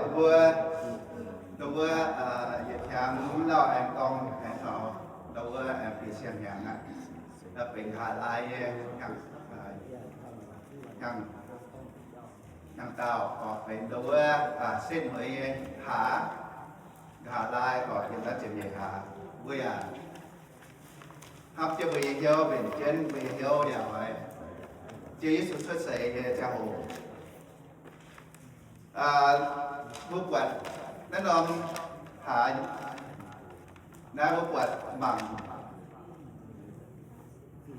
Mbuo, ndau wuov, yietc hnyangx mv lauh aengx dorng aengx taux ndau wuov aengx bieqc siang-hnyangx aqv. Benx nqa'haav laai nyei, hnyangx, hnyangx daauh, benx ndau wuov setv mueiz nyei hlaax, nqa'haav laai, yiem naaiv ziepc nyeic hlaax. Mbuo yaac hnamv jienv mbuo nyei hnyouv, mbenc jienv mbuo nyei hnyouv yaac oix Ziouv Yesu cuotv seix nyei ziangh hoc. Mbuo buatc naaiv norm hlaax, naaiv mbuo buatc mangc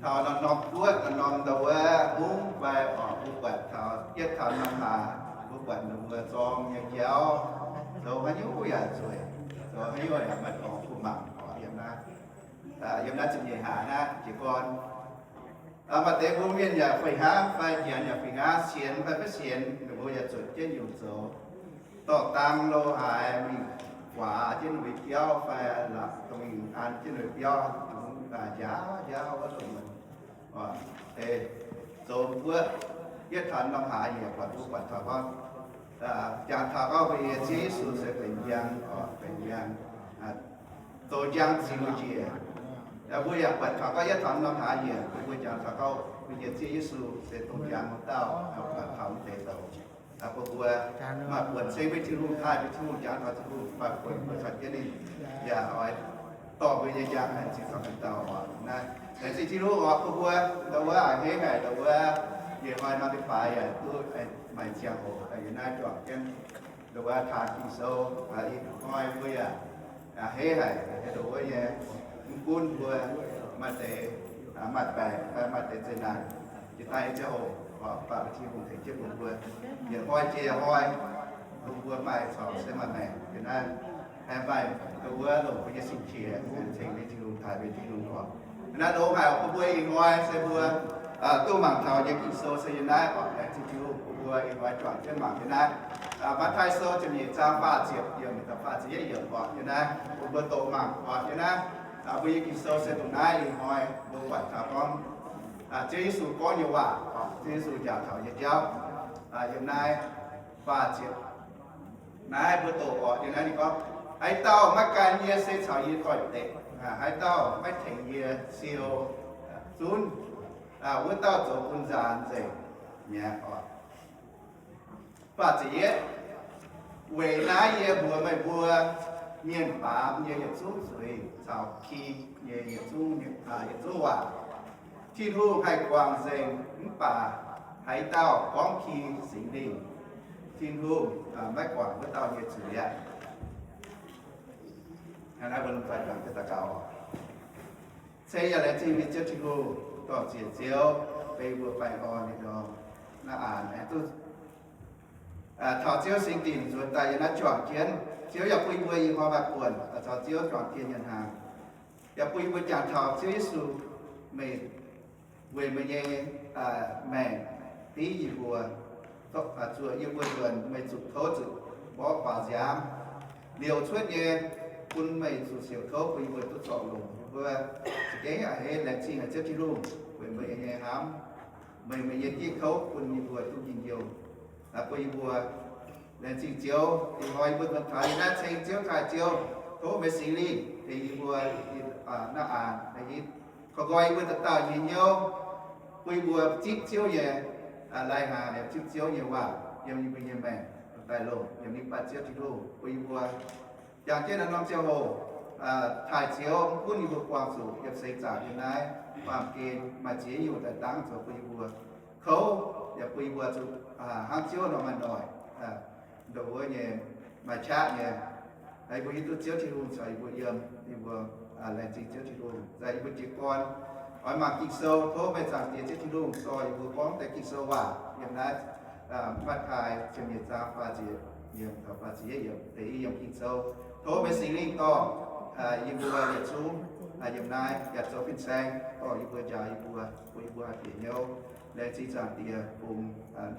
taux norm-norm guoqv, norm-norm ndau wuov hungv fai oc, mbuo buatc taux yietv taux norm hlaax, mbuo buatc ninh mbuo zorng nyei jauv, zoux haaix nyungc yaac zueiz, zoux haaix nyungc yaac maaih dorngx bun mangc oc. Yiem naaiv, yiem naaiv ziepc nyeic hlaax naaiv jiez gorn, maaih deix mbuo mienh yaac fih hnangv fai nyanc yaac fih hnangv, sienx fai maiv sienx, ninh mbuo yaac zuotc jienv nyungc zoux. Dorh dang lo haaix mingh guaax jienv ninh mbuo biauv fai la'dongh mingh an jienv ninh mbuo biauv, njaaux njaaux wuov dongh deix zoux guoqv. Yietv taux norm hlaax yaac buatc, mbuo buatc taux gorngv, jangx taux gorngv mbuo nyei Ziouv Yesu se benx njang, benx njang, zoux njang ziux njiec. Mbuo yaac buatc taux gorngv yietv taux norm hlaax yaac mbuo jangx taux gorngv mbuo nyei Ziouv Yesu se dongh njang wuov dauh, buatc taux mv deix zoux. Mbuo mbuo maaih buonc ceng mbuo Tin-Hungh, taaih mbuo Tin-Hungh, jangx taux Tin-Hungh, maaih buonc mbuo caux jienv ninh yaac oix dorh mbuo nyei njang haih ziex dauh ganh dauh oc. Naaiv laengz zingh Tin-Hungh oc, bun mbuo ndau wuov a'hneiv haic, ndau wuov ih hnoi norm leiz-baaix yaac duqv maaih ziangh hoc yiem naaiv juangc jienv ndau wuov taan Ging-Sou. Ih hnoi mbuo yaac a'hneiv haic, ndau wuov nyei mv gunv mbuo maaih deix maaih baengc fai maaih deix zeqc naanc, jiex daaih nyei ziangh hoc, baac mbuo Tin-Hungh tengx jienv bun mbuo yietc hnoi jiex hnoi, bun mbuo maaih corc se maaih maengc. Yiem naaiv haih maaih ndau wuov longc mbuo nyei sin-qiex ceng mbuo nyei Tin-Hungh, taaih mbuo nyei Tin-Hungh oc. Yiem naaiv longx haic, bun mbuo ih hnoi se mbuo duqv mangc taux nyei Ging-Sou se yiem naaiv oc. Laengz zingh Tin-Hungh bun mbuo ih hnoi juangc jienv mangc yiem naaiv. Matv^taai Sou ziepc nyeic zaang faah ziepc yiemc, faah ziepc yietv yiemc oc. Yiem naaiv bun mbuo doqc mangc oc. Yiem naaiv mbuo nyei Ging-Sou se dongh naaiv ih hnoi mbuo buatc taux gorngv Ziouv Yesu gorngv nyei waac, Ziouv Yesu njaaux taux nyei jauv. Yiem naaiv faah ziepc naaiv mbuo doqc oc. Yiem naaiv ninh gorngv, haaix dauh maiv gan yie se caux yie doix-dekc, haaix dauh maiv tengx yie siou zunv, wuov dauh zoux bun nzaanx nzengc mi'aqv oc. Faah ziepc yietv, weic naaiv yie mbuox meih mbuo, mienh baamz nyei yietc zungv zuiz caux ki nyei yietc zungv, yietc zungv waac, Tin-Hungh haih guangc nzengc, mv baac haaix dauh gorngv ki Singx Lingh, Tin-Hungh maiv guangc wuov dauh nyei zuiz aqv. Ceng yaac laengz zingh mbuo nyei Ziouv Tin-Hungh, dorh ziec Ziouv beiv mbuo baengh orn nyei ndorm naaiv aanx aengx duqv taux Ziouv singx dinc nzuonx daaih yiem naaiv juangc jienv. Ziouv yaac bun mbuo ih hnoi maaih buonc caux Ziouv juangc jienv nyei hnaangx. Yaac bun mbuo jangx taux Ziouv Yesu, meih weic meih nyei maengc div yie mbuo, zuoqc yie mbuo nzuonx, meih zuqc kouv zuqc mborqv faaux nziaamv, liouc cuotv nyei, bun meih zuqc siouc kouv bun yie mbuo duqv zorc longc. Yie mbuo za'gengh a'hneiv laengz zingh haic Ziouv Tin-Hungh weic meih nyei hnamv, meih, meih nyei dieh kouv bun yie mbuo duqv njien-youh. Bun yie mbuo laengz zingh Ziouv, ih hnoi yie mbuo nzuonx taux yiem naaiv ceng Ziouv taaih Ziouv, tov meih Singx Lingh tengx yie mbuo naaiv aanx, korv nqoi yie mbuo dauh dauh nyei hnyouv, bun yie mbuo zipv Ziouv nyei lai-hnaangx, zipv Ziouv nyei waac yiem yie mbuo nyei maengc daaih longc, yiem ninh baac Ziouv Tin-Hungh bun yie mbuo jangx jienv naaiv norm ziangh hoc taaih Ziouv, mv gunv yie mbuo buangh zuqc yiem seix zaangc yiem naaiv baamh gen maaih ziex nyungc daaih dangv zoux bun yie mbuo kouv, yaac bun yie mbuo zuqc hnangv Ziouv nor maaih noic, ndongc wuov nyei, maaih qaqv nyei. Yie mbuo hiuv duqv Ziouv Tin-Hungh caux yie mbuo yiem, yie mbuo laengz zingh Ziouv Tin-Hungh. Daaih yie mbuo jiez gorn oix mangc Ging-Sou, tov meih Zaangc Diex Ziouv Tin-Hungh dorh yie mbuo gorngv deix Ging-Sou waac yiem naaiv Matv^taai ziepc nyeic zaang faah ziepc yiemc taux faah ziepc yietv yiemc deix i yiemc Ging-Sou. Tov meih Singx Lingh dorh yie mbuo yietc zungv yiem naaiv yaac zoux fin-saeng dorh yie mbuo, njaaux yie mbuo, bun yie mbuo haih bieqc hnyouv. Laengz zingh Zaangc Diex bun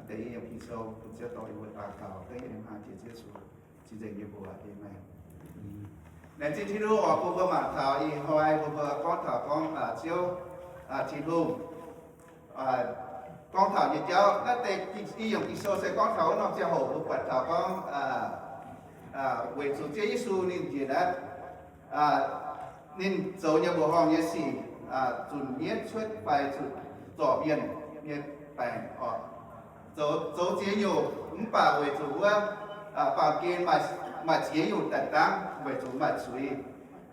deix i yiemc Ging-Sou, bun Ziouv dorh yie mbuo daux gaux dengv yiem hnaangx jiex Ziouv Yesu cing nzengc nyei mbuox. Aamen. Laengz zingh Tin-Hungh oc, bun mbuo mangc taux ih hnoi mbuo, mbuo gorngv taux gorngv Ziouv Tin-Hungh gorngv taux nyei jauv. Naaiv deix i yiemc Ging-Sou se gorngv taux wuov norm ziangh hoc mbuo buatc taux gorngv Weic zuqc Ziouv Yesu ninh njiec naaiv, ninh zoux nyei mbuoqc horngh nyei sic, zunc mienv cuotv fai zuqc zorc mienh nyei baengc oc, zoux ziex nyungc. Mv baac weic zuqc wuov baamh gen maaih ziex nyungc daaih dangv weic zuqc maaih zuiz,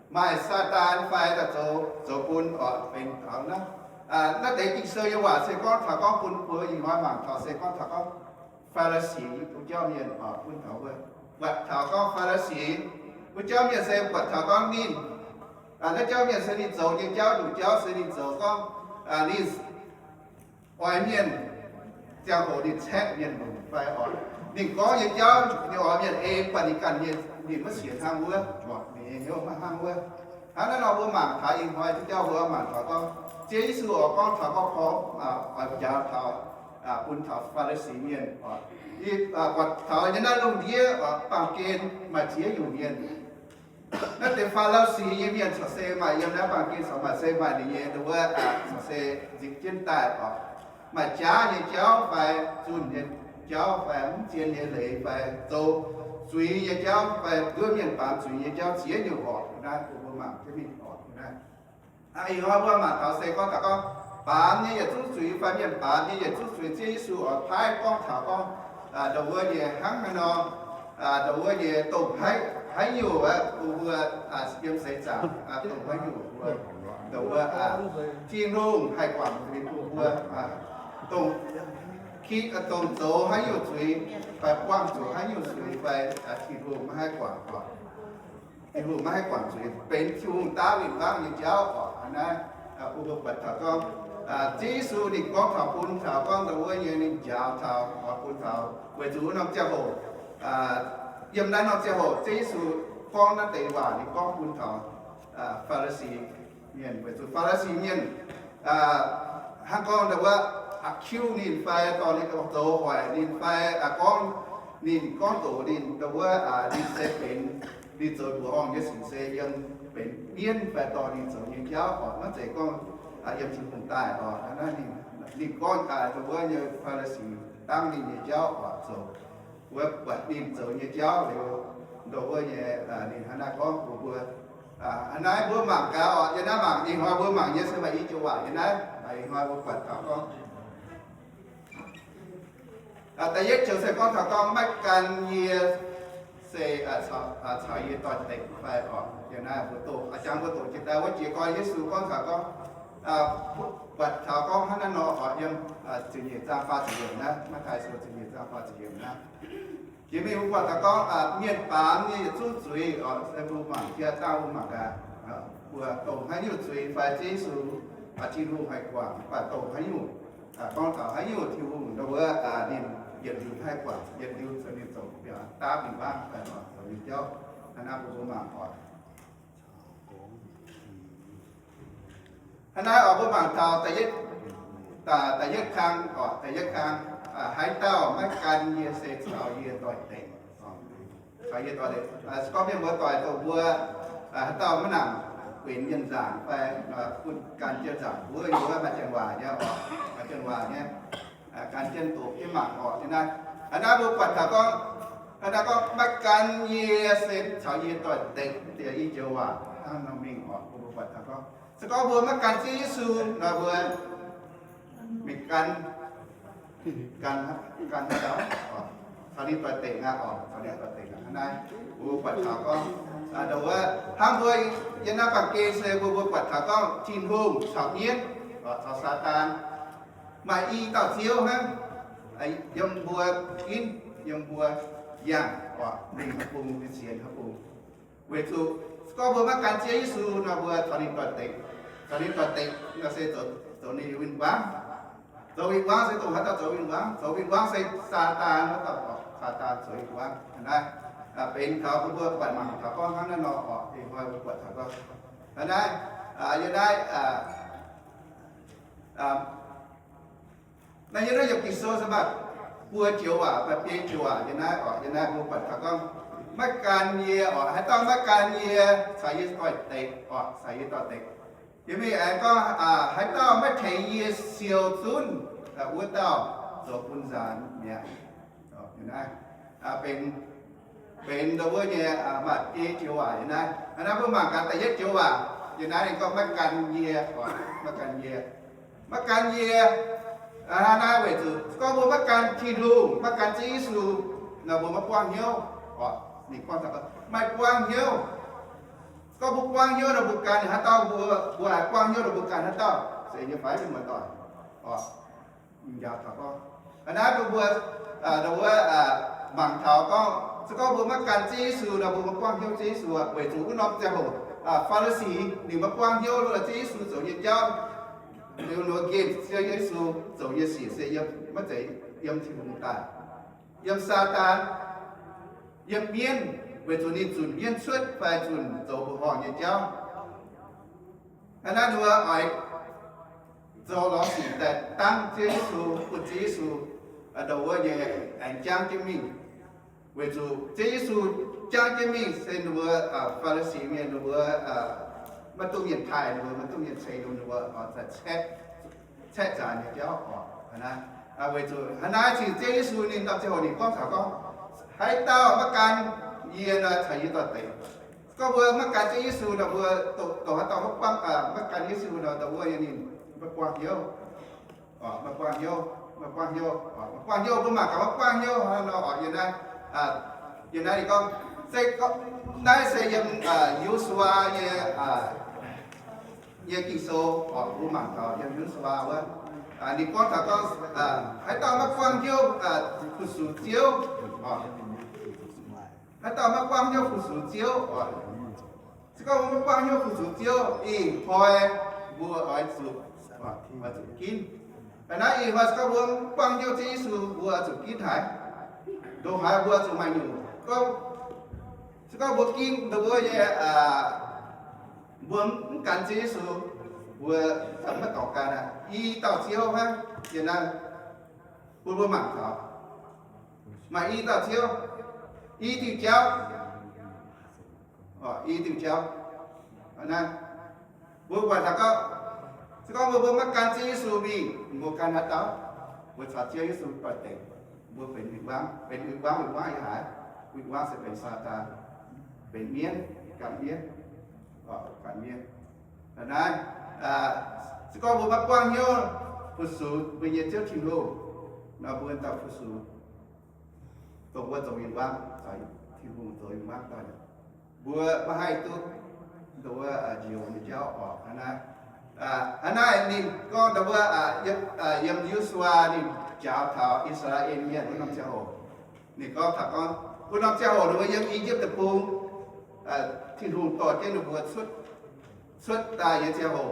maaih Saadaan fai daaih zoux, zoux bun oc benx taux naaiv. Naaiv deix Ging-Sou nyei waac se gorngv taux gorngv bun mbuo ih hnoi mangc taux se gorngv taux gorngv Faa^li^si wuov jauv mienh oc, bun taux wuov, buatc taux gorngv Faa^li^si wuov jauv mienh se buatc taux gorngv ninh, naaiv jauv mienh se ninh zoux nyei jauv, nyungc jauv se ninh zoux gorngv ninh oix mienh ziangh hoc ninh caeqv mienh longc fai oc. Ninh gorngv nyei jauv ninh oix mienh ei, mv baac ninh ganh mienh ninh maiv sienx hnangv wuov, ninh hnyouv maiv hnangv wuov. Hnangv naaiv nor mbuo mangc taux ih hnoi jauv mbuo mangc taux gorngv Ziouv Yesu oix gorngv taux gorngv oix njaaux taux, bun taux Faa^li^si mienh oc. Buatc taux nyei naaiv lungh ndiev oc, baamh gen maaih ziex nyungc mienh. Naaiv deix Faa^li^si nyei mienh corc se maaih yiem naaiv baamh gen corc maaih se maaih ninh nyei wuov, corc se nzipc jienv daaih oc. Maaih jaav nyei jauv fai zunh nyei jauv fai mv zien nyei leiz fai zoux zuiz nyei jauv fai nduov mienh baamz zuiz nyei jauv ziex nyungc oc. Naaiv bun mbuo mangc jienv mingh oc. Naaiv ih hnoi mbuo mangc taux se gorngv taux gorngv baamz nyei yietc zungv zuiz fai mienh baamz nyei yietc zungv zuiz, Ziouv Yesu oix paaiv gorngv taux gorngv ndongc wuov nyei hnangv haaix nor, ndongc wuov nyei dongh haaix, haaix nyungc wuov bun mbuo yiem seix zaangc, dongh haaix nyungc mbuo, ndongc wuov Tin-Hungh haih guangc bun mbuo, dongh ki, dongh zoux haaix nyungc zuiz fai buangh zuqc haaix nyungc zuiz fai Tin-Hungh maiv haih guangc oc. Tin-Hungh maiv haih guangc zuiz, benx Tin-Hungh daav win-wangv nyei jauv oc. Hnangv naaiv bun mbuo buatc taux gorngv Ziouv Yesu ninh gorngv taux bun taux gorngv ndongc wuov nyei ninh njaaux taux oc, bun taux weic zuqc wuov norm ziangh hoc, yiem naaiv norm ziangh hoc Ziouv Yesu gorngv naaiv deix waac ninh gorngv bun taux Faa^li^si mienh, weic zuqc Faa^li^si mienh hnangv gorngv ndongc wuov accuse ninh fai dorh ninh zoux hoic ninh fai gorngv ninh gorngv doqc ninh ndongc wuov ninh se benx, ninh zoux mbuoqc horngh nyei sic se yiem benx mienv fai dorh ninh zoux nyei jauv oc, maiv zeiz gorngv yiem Tin-Hungh daaih oc. Hnangv naaiv ninh, ninh gorngv ndongc wuov nyei Faa^li^si dangv ninh nyei jauv oc, zoux wuov buatc ninh zoux nyei jauv liuz, ndongc wuov nyei ninh hnangv naaiv gorngv bun mbuo. Hnangv naaiv mbuo mangc gaax oc, yiem naaiv mangc, ih hnoi mbuo mangc nyei se maaih i joux waac yiem naaiv, ih hnoi mbuo buatc taux gorngv da'yietv joux se gorngv taux gorngv maiv gan yie se caux yie doix-dekc fai oc. Yiem naaiv mbuo doqc, jangx mbuo doqc jiex daaih wuov jiez gorn Yesu gorngv taux gorngv, buatc taux gorngv hnangv naaiv nor oc, yiem ziepc nyeic zaang faah ziepc yiemc naaiv, Matv^taai Sou ziepc nyeic zaang faah ziepc yiemc naaiv. Jiex mingh mbuo buatc taux gorngv mienh baamz nyei yietc zungv zuiz oc, se mbuo mangc jiex dangh mbuo mangc gaax, mbuo dongh haaix nyungc zuiz fai Ziouv Yesu, Tin-Hungh haih guangc, mv baac dongh haaix nyungc, gorngv taux haaix nyungc Tin-Hungh ndongc wuov ninh yietc liuz haih guangc, yietc liuz caux ninh zoux biaux daav win-wangv fai zoux nyei jauv. Hnangv naaiv mbuo mbuo mangc oc. Hnangv naaiv oc, mbuo mangc taux da'yietv, da'yietv kang oc, da'yietv kang, haaix dauh maiv gan yie se caux yie doix-dekc. Caux yie doix-dekc, se gorngv mienh muoz doic dongh mbuo, haaix dauh maiv nangc benx mienh nzaangc fai bun gan jienv nzaangc wuov, yie wuov maaih janx waac nyei oc, maaih janx waac nyei, gan jienv doqc jienv mangc oc. Hnangv naaiv, hnangv naaiv mbuo buatc taux gorngv, hnangv naaiv gorngv maiv gan yie se caux yie doix-dekc, deix i joux waac hnangv nor mingh oc. Mbuo buatc taux gorngv se gorngv mbuo maiv gan Ziouv Yesu nor mbuo mingh gan, gan, gan haaix dauh? Caux ninh doix-dekc aqv oc, caux ninh doix-dekc aqv. Hnangv naaiv mbuo buatc taux gorngv, ndongc wuov hnangv mbuo yiem naaiv baamh gen se mbuo, mbuo buatc taux gorngv Tin-Hungh caux mienv, caux Saadaan, maaih i dauh Ziouv hnangv, yiem mbuo ginv, yiem mbuo yangh oc, mingh haaix bung, mingh sienx haaix bung. Weic zuqc se gorngv mbuo maiv gan Ziouv Yesu nor mbuo caux ninh doix-dekc, caux ninh doix-dekc nor se zoux, zoux ninh win-wangv. Zoux win-wangv se dongh haaix dauh zoux win-wangv? Zoux win-wangv se Saadaan wuov dauh oc, Saadaan zoux win-wangv. Hnangv naaiv benx taux mbuo buatc mangc taux gorngv hnangv naaiv nor oc, ih hnoi mbuo buatc taux gorngv hnangv naaiv, yiem naaiv, naaiv yiem naaiv yiemc Ging-Sou se maaih buo joux waac fai biei joux waac yiem naaiv oc. Yiem naaiv mbuo buatc taux gorngv maiv gan yie oc, haaix dauh maiv gan yie caux yie doix-dekc oc, caux yie doix-dekc. Yiem naaiv aengx gorngv, haaix dauh maiv tengx yie siou zunv, wuov dauh zoux bun nzaanx mi'aqv. Benx, benx benx ndau wuov nyei maaih biei joux waac yiem naaiv. Hnangv naaiv mbuo mangc gaax da'yietv joux waac yiem naaiv ninh gorngv maiv gan yie, maiv gan yie, maiv gan yie. Hnangv naaiv weic zuqc se gorngv mbuo maiv gan Tin-Hungh, maiv gan Ziouv Yesu nor, mbuo maiv buangv hnyouv. Ninh gorngv taux maaih buangv hnyouv. Se gorngv mbuo buangv hnyouv nor, mbuo gan haaix dauh, mbuo, mbuo haiz buangv hnyouv nor, mbuo gan haaix dauh, se nyei fai mienh muoz-doic. Njaaux taux gorngv hnangv naaiv bun mbuo ndau wuov mangc taux gorngv, se gorngv mbuo maiv gan Ziouv Yesu nor, mbuo maiv buangv hnyouv Ziouv Yesu, weic zuqc wuov norm ziangh hoc Faa^li^si ninh maiv buangv hnyouv Ziouv Yesu zoux nyei jauv, liuz nor nqemh Ziouv Yesu zoux nyei sic se yiem, maiv zeiz yiem Tin-Hungh daaih, yiem Saadaan, yiem mienv, weic zuqc ninh zunc mienv cuotv fai zunc zoux mbuoqc horngh nyei jauv. Hnangv naaiv ninh mbuo oix zoux lorz sic daaih dangv Ziouv Yesu, bun Ziouv Yesu ndau wuov nyei aengx jangv jienv mingh. Weic zuqc Ziouv Yesu jangv jienv mingh se ninh mbuo Faa^li^si mienh, ninh mbuo maiv duqv mienh taaih, ninh mbuo maiv duqv mienh ceix ninh mbuo, ninh mbuo caeqv nzaanx nyei jauv oc. Weic zuqc hnangv naaiv cingx Ziouv Yesu ninh norm ziangh hoc ninh gorngv taux gorngv, haaix dauh maiv gan yie nor, caux yie doix-dekc. Gorngv mbuo maiv gan Ziouv Yesu nor, mbuo dongh haaix dauh maiv gan Yesu nor, ndau wuov nyei ninh maiv buangh hnyouv. Maiv buangh hnyouv, maiv buangh hnyouv, maiv buangh hnyouv, mbuo mangc gaax maiv buangh hnyouv hnangv nor oc. Yiem naaiv, yiem naaiv ninh gorngv, se gorngv naaiv se yiem Yo^su^waa nyei, nyei Ging-Sou oc. Mbuo mangc taux yiem Yo^su^waa wuov, ninh gorngv taux gorngv, haaix dauh maiv buangh hnyouv fu-sux Ziouv, haaix dauh maiv buangh hnyouv fu-sux Ziouv oc. Se gorngv mbuo maiv buangh hnyouv fu-sux Ziouv, ih hnoi mbuo oix zuqc, oix zuqc ginv. Hnangv naaiv ih hnoi se gorngv mbuo maiv buangh hnyouv Ziouv Yesu, mbuo oix zuqc ginv haaix? Ndongc haaix mbuo zuqc maaih nyungc? Gorngv, se gorngv mbuo ginv ndau wuov nyei, mbuo mv gan Ziouv Yesu, mbuo maiv dorngc gan aqv. I dauh Ziouv hnangv. Yiem naaiv bun mbuo mangc taux maaih i dauh Ziouv, i diuh jauv, i diuh jauv. Naaiv mbuo buatc taux gorngv, se gorngv mbuo, mbuo maiv gan Ziouv Yesu mingh, mbuo gan haaix dauh? Mbuo caux Ziouv Yesu doix-dekc, mbuo benx win-wangv, benx win-wangv, win-wangv yiem haaix? Win-wangv se benx Saadaan, benx mienv, gan mienv, gan mienv. Naaiv, se gorngv mbuo maiv buangh hnyouv fu-sux mbuo nyei Ziouv Tin-Hungh nor, mbuo dauh fu-sux dongh wuov zoux win-wangv, caux Tin-Hungh zoux win-wangv daaih, mbuo maiv haih duqv ndau wuov njoux nyei jauv oc. Hnangv naaiv, hnangv naaiv ninh gorngv ndau wuov, yiem Yo^su^waa ninh njaaux taux I^saa^laa^en Mienh wuov norm ziangh hoc, ninh gorngv taux gorngv wuov norm ziangh hoc ninh mbuo yiem I^yipv Deic-Bung, Tin-Hungh dorh jienv ninh mbuo cuotv, cuotv daaih nyei ziangh hoc,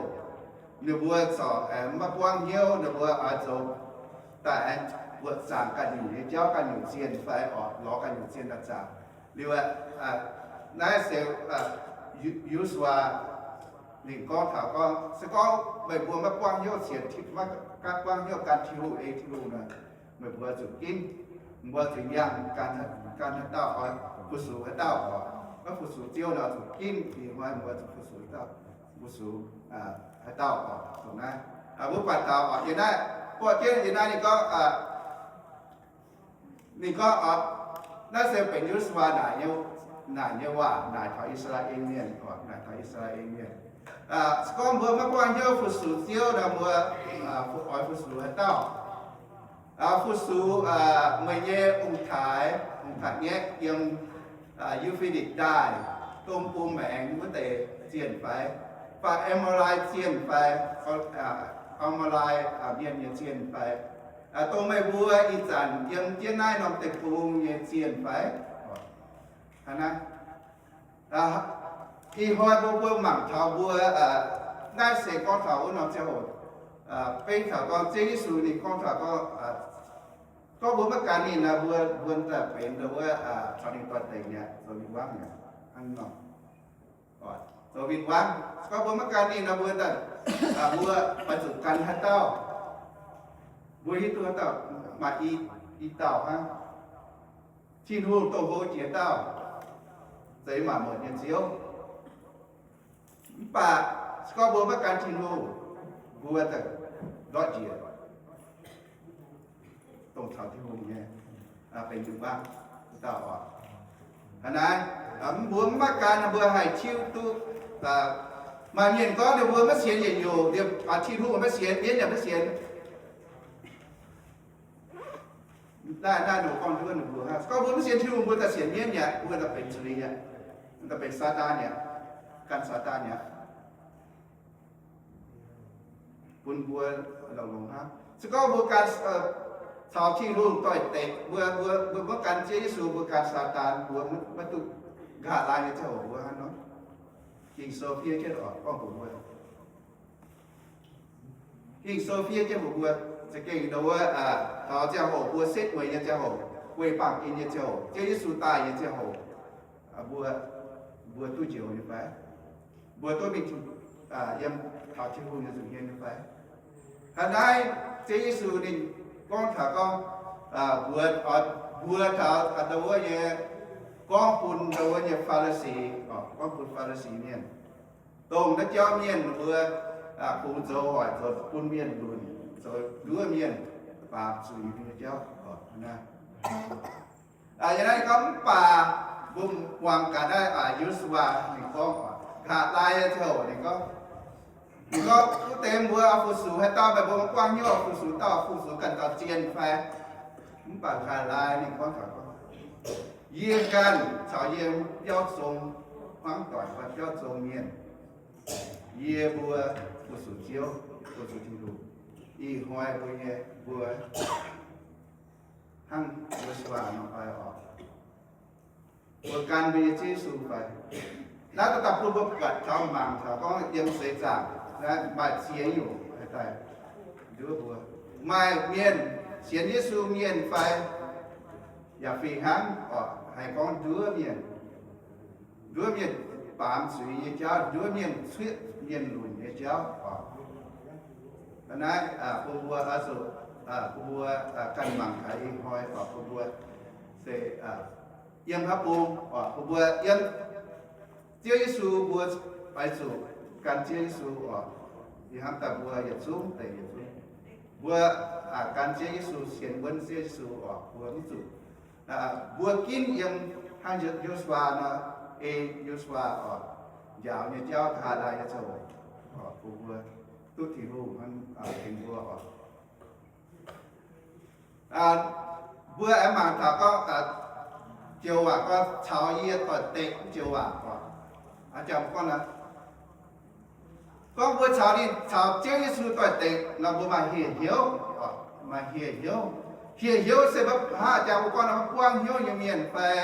ninh mbuo corc aengx maiv buangv hnyouv, ninh mbuo oix zoux daaih aengx buoqc zaangc ganh nyungc nyei jauv, ganh nyungc zienh fai oc, lorz ganh nyungc zienh daaih zaangc. Liuz, naaiv se Yo^su^waa ninh gorngv taux gorngv, se gorngv meih mbuo maiv buangv hnyouv sienx, maiv gan buangv hnyouv gan Tin-Hungh, ei Tin-Hungh nor, meih mbuo zuqc ginv, mbuo zuqc yangh gan, gan haaix dauh oix fu-sux haaix dauh oc. Maiv fu-sux Ziouv nor zuqc ginv, ih hnoi mbuo zuqc fu-sux haaix dauh, fu-sux haaix dauh oc. Dongh naaiv, mbuo buatc taux oc, yiem naaiv, buatc jienv yiem naaiv ninh gorngv, ninh gorngv oc, naaiv se benx Yo^su^waa naaic nyei, naaic nyei waac naaic taux I^saa^laa^en Mienh oc, naaic taux I^saa^laa^en Mienh. Se gorngv mbuo maiv buangh hnyouv fu-sux Ziouv nor, mbuo oix fu-sux haaix dauh? Fu-sux meih nyei ong-taaix, ong-taaix-ngaeqv yiem Yu^fe^ditc Ndaaih domh bung maengx wuov deix zienh fai? Fai Amalai zienh fai? Amalai mienh nyei zienh fai? Dongh meih mbuo ih zanc yiem jienv naaiv norm deic-bung nyei zienh fai? Hnangv naaiv, ih hnoi mbuo, mbuo mangc taux mbuo, naaiv se gorngv taux wuov norm ziangh hoc, beiv taux gorngv Ziouv Yesu ninh gorngv taux gorngv, gorngv mbuo maiv gan ninh nor, mbuo, mbuo daaih benx ndau wuov caux ninh doix-dekc mi'aqv, zoux win-wangv mi'aqv, hnangv nor. Zoux win-wangv. Gorngv mbuo maiv gan ninh nor, mbuo daaih, mbuo oix zuqc gan haaix dauh? Mbuo hiuv duqv haaix dauh? Maaih i, i dauh hnangv. Tin-Hungh dongh hlo jiex dauh, zeiz maac muotc nyei Ziouv. Mv baac se gorngv mbuo maiv gan Tin-Hungh, mbuo daaih ndortv njiec, dongh caux Tin-Hungh nyei, benx win-wangv dauh oc. Hnangv naaiv, mbuo maiv gan, mbuo haih tiuv duqv. Maaih mienh gorngv ninh mbuo maiv sienx yietc nyungc, Tin-Hungh maiv sienx, mienv yaac maiv sienx. Naaiv, naaiv ninh gorngv nduov ninh mbuo, gorngv mbuo maiv sienx Tin-Hungh, mbuo daaih sienx mienv aqv, mbuo daaih benx zuiz aqv, daaih benx Saadaan aqv, gan Saadaan aqv. Bun mbuo longx-longx hnangv. Se gorngv mbuo gan, caux Tin-Hungh doix-dekc, mbuo, mbuo, mbuo maiv gan Ziouv Yesu, mbuo gan Saadaan, mbuo maiv duqv nqa'haav laai nyei ziangh hoc mbuo hnangv nor. Ging-Sou fiev jienv oc, gorngv mbuox mbuo. Ging-Sou fiev jienv mbuox mbuo, za'gengh ndau wuov, taux ziangh hoc mbuo setv mueiz nyei ziangh hoc, guei baamh gen nyei ziangh hoc, Ziouv Yesu daaih nyei ziangh hoc, mbuo, mbuo duqv njoux nyei fai? Mbuo duqv mingh yiem taux Tin-Hungh nyei nza'hmien nyei fai? Hnangv naaiv Ziouv Yesu ninh gorngv taux gorngv, mbuo, mbuo taux ndau wuov nyei, gorngv bun ndau wuov nyei Faa^li^si, gorngv bun Faa^li^si mienh, dongh naaiv jauv mienh mbuo kungx zoux hoic, zoux bun mienh lunc, zoux nduov mienh, baamz zuiz nyei jauv. Yiem naaiv gorngv mv baac mbuo muangx gaax naaiv Yo^su^waa ninh gorngv, nqa'haav laai nyei ziangh hoc ninh gorngv, ninh gorngv, wuov deix mbuo fu-sux haaix dauh, meih mbuo maiv buangv hnyouv fu-sux dauh, fu-sux ganh dauh zienh fai? Mv baac nqa'haav laai ninh gorngv taux gorngv, yie ganh caux yie biauv zong hmuangv doic fai biauv zong mienh, yie mbuo fu-sux Ziouv, fu-sux Tin-Hungh. Ih hnoi mbuo nyei, mbuo hnangv Yo^su^waa nor fai oc? Mbuo gan mbuo nyei Ziouv Yesu fai? Naaiv daaih bun mbuo buatc taux mangc taux gorngv yiem seix zaangc maaih ziex nyungc haaix daaih nduov mbuo. Maaih mienh sienx Yesu mienh fai? Yaac fih hnangv oc, haih gorngv nduov mienh, nduov mienh baamz zuiz nyei jauv, nduov mienh cuotv mienh lunc nyei jauv oc. Naaiv bun mbuo oix zuqc, bun mbuo ganh mangc gaax ih hnoi oc, bun mbuo se yiem haaix bung oc, bun mbuo yiem Ziouv Yesu, mbuo oix zuqc gan Ziouv Yesu oc. Ih hnamv daaih mbuo yietc zungv deix yietc zungv, mbuo gan Ziouv Yesu, sienx wuonv Ziouv Yesu oc, mbuo mv zuqc, mbuo ginv yiem hnangv Yo^su^waa nor, ei Yo^su^waa oc, njaaux nyei jauv, nqa'haav laai nyei ziangh hoc, bun mbuo duqv Tin-Hungh tengx mbuo oc. Mbuo aengx mangc taux gorngv, joux waac gorngv caux yie doix-dekc joux waac oc. Jangx gorngv naaiv, gorngv mbuo caux ninh, caux Ziouv Yesu doix-dekc nor, mbuo maaih hieh hnyouv, maaih hieh hnyouv. Hieh hnyouv se maiv hnangv jangx mbuo gorngv nor, maiv buangv hnyouv nyei mienh fai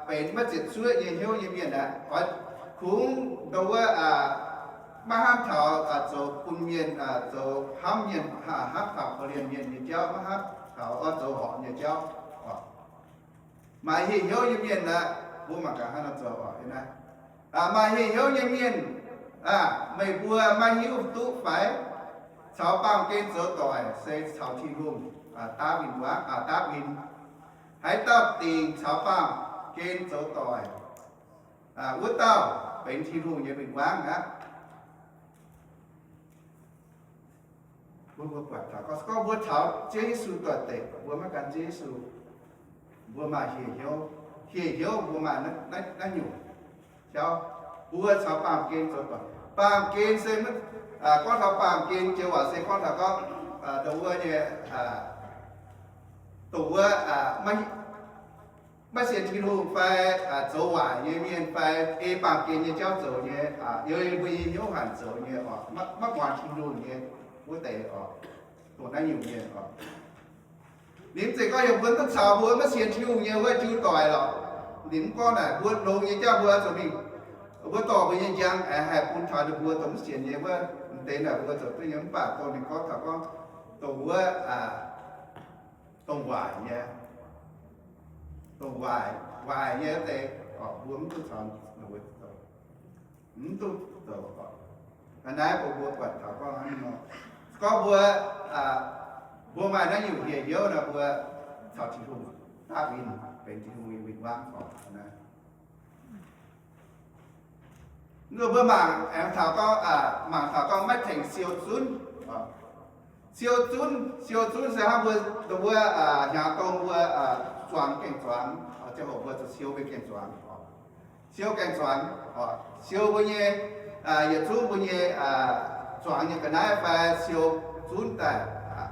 benx maiv ziepc zuoqv nyei hnyouv nyei mienh aqv. Oix kungx ndau wuov maiv hnamv taux zoux bun mienh, zoux hnamv mienh, hnamv taux korv-lienh mienh nyei jauv, maiv hnamv taux oix zoux horpc nyei jauv. Maaih hieh hnyouv nyei mienh aqv, mbuo mangc gaax hnangv nor zoux oc. Maaih hieh hnyouv nyei mienh, meih mbuo maiv hiuv duqv fai? Caux baamh gen zoux doic se caux Tin-Hungh daav win-wangv, daav win. Haaix dauh dingc caux baamh gen zoux doic, wuov dauh benx Tin-Hungh nyei win-wangv aqv. Mbuo, mbuo buatc taux gorngv, gorngv mbuo caux Ziouv Yesu doix-dekc, mbuo maiv gan Ziouv Yesu, mbuo maaih hieh hnyouv. Hieh hnyouv mbuo maaih naaiv, naaiv nyungc jauv, mbuo caux baamh gen zoux doic. Baamh gen se, gorngv taux baamh gen joux waac se gorngv taux gorngv, dongh wuov nyei, dongh wuov maiv sienx Tin-Hungh fai zoux waaic nyei mienh fai ei baamh gen nyei jauv zoux nyei, yiem mbuo nyei hnyouv hanc zoux nyei oc, maiv muangx Tin-Hungh nyei wuov deix oc, dongh naaiv nyungc mienh oc. Ninh mv zeiz gorngv heuc mbuo duqv caux mbuo maiv sienx Tin-Hungh nyei wuov jiu doic lorqc. Ninh mv gorngv naaic, mbuo longx nyei jauv mbuo zuqc mingh, mbuo dorh mbuo nyei njang aengx haih bun taux ninh mbuo dongh mv sienx nyei wuov deix naaic mbuo zoux duqv nyei. Mv baac dongh ninh gorngv taux gorngv dongh wuov, dongh waaic nyei, dongh waaic, waaic nyei wuov deix oc, mbuo mv duqv caux, mv duqv zoux oc. Hnangv naaiv mbuo, mbuo buatc taux gorngv hnangv nor, gorngv mbuo, mbuo maaih naaiv nyungc hieh hnyouv nor, mbuo caux Tin-Hungh daav win, benx Tin-Hungh nyei win-wangv oc. Mbuo mangc aengx taux gorngv, mangc taux gorngv maiv tengx siou zunv. Siou zunv, siou zunv se hnangv mbuo, dongh wuov hnyangx dongh mbuo zuangx gengh zuangx, ziangh hoc mbuo zuqc siou mbuo gaeng-zuangx oc. Siou gaeng-zuangx oc, siou mbuo nyei, yietc zungv mbuo nyei zuangx nyei ga'naaiv fai siou zunv daaih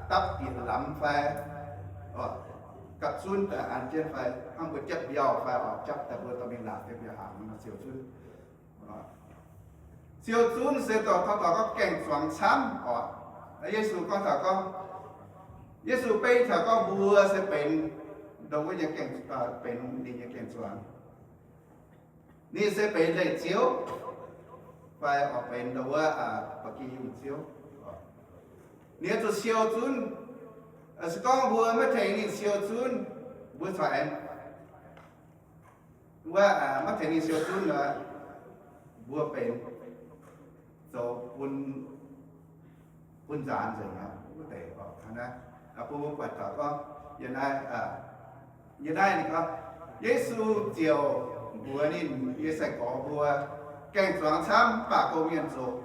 dapv bieqc lamz fai gapv zunv daaih an jienv fai hnangv mbuo japv mbiauh fai oc, japv daaih mbuo dorh mingh laangc deix mbiauh hnaangx nor siou zunv. Siou zunv se dorh taux gorngv gaeng-zuangx camv oc. Yesu gorngv taux gorngv, Yesu beiv taux gorngv mbuo se benx, ndongc wuov nyei, benx ninh nyei gaeng-zuangx. Ninh se benx leiz-ziouv fai oix benx ndongc wuov ba'gi yungh ziouv. Ninh oix zuqc siou zunv. Se gorngv mbuo maiv tengx ninh siou zunv, mbuo corc aengx wuov maiv tengx ninh siou zunv nor, mbuo benx zoux bun, bun nzaanx nzengc aqv wuov deix oc. Bun mbuo buatc taux gorngv, yie naaiv, yie naaiv ninh gorngv, Yesu ziouc mbuox ninh nyei sai-gorx mbuo, gaeng-zuangx camv mv baac gong-mienh zoqc.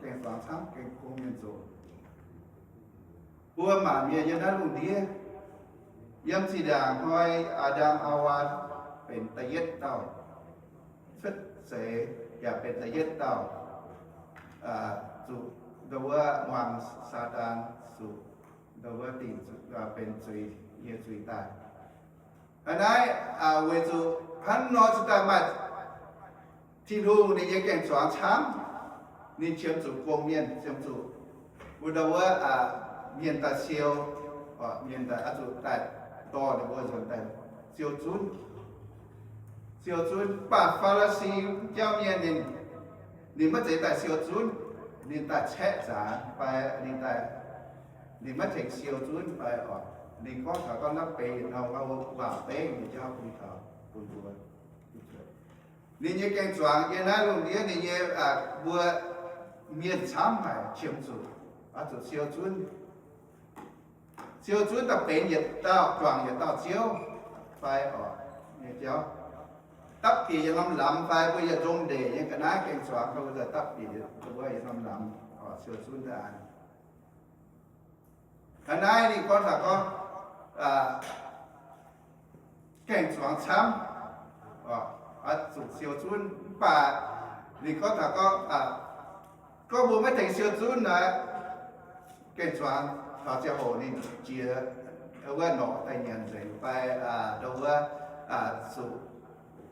Gaeng-zuangx camv, gong-mienh zoqc. Mbuo maanc mienh yiem naaiv lungh ndiev, yiem zinh ndaangc hnoi Aa^ndam Haawaa benx da'yietv dauh cuotv seix, yaac benx da'yietv dauh zuqc ndau wuov muangx Saadaan, zuqc ndau wuov dingc benx zuiz nyei zuiz daaih. Aa, naaiv weic zuqc hnangv nor cingx daaih maaih Tin-Hungh ninh nyei gaeng-zuangx camv. Ninh qiemx zuqc gong-mienh, qiemx zuqc mbuo ndau wuov mienh daaih siou, mienh daaih oix zuqc daaih dorh ninh mbuo nzuonx daaih siou zunv. Siou zunv. Mv baac Faa^li^si jauv mienh ninh, ninh maiv zeiz daaih siou zunv. Ninh daaih caeqv nzaanx fai ninh daaih, ninh maiv tengx siou zunv fai oc. Ninh gorngv taux gorngv naaiv benx yietc norm waac-beiv nyei jauv bun taux bun mbuo. Ninh nyei gaeng-zuangx yiem naaiv lungh ndiev ninh nyei, mbuo mienh camv haic qiemx zuqc, oix zuqc siou zunv. Siou zunv daaih benx yietc dauh juangc yietc dauh ziouv fai oc nyei jauv. Dapv bieqc yietc norm lamz fai mbuo yietc nzong ndeic nyei ga'naaiv gaeng-zuangx, mbuo daaih dapv bieqc yietc norm lamz, siou zunv daaih an. Aa, naaiv ninh gorngv taux gorngv gaeng-zuangx camv, oix zuqc siou zunv. Mv baac ninh gorngv taux gorngv, gorngv mbuo maiv tengx siou zunv naaic, gaeng-zuangx taux ziangh hoc ninh jiex wuov norqc daaih nyanc nzengc fai ndau wuov zuqc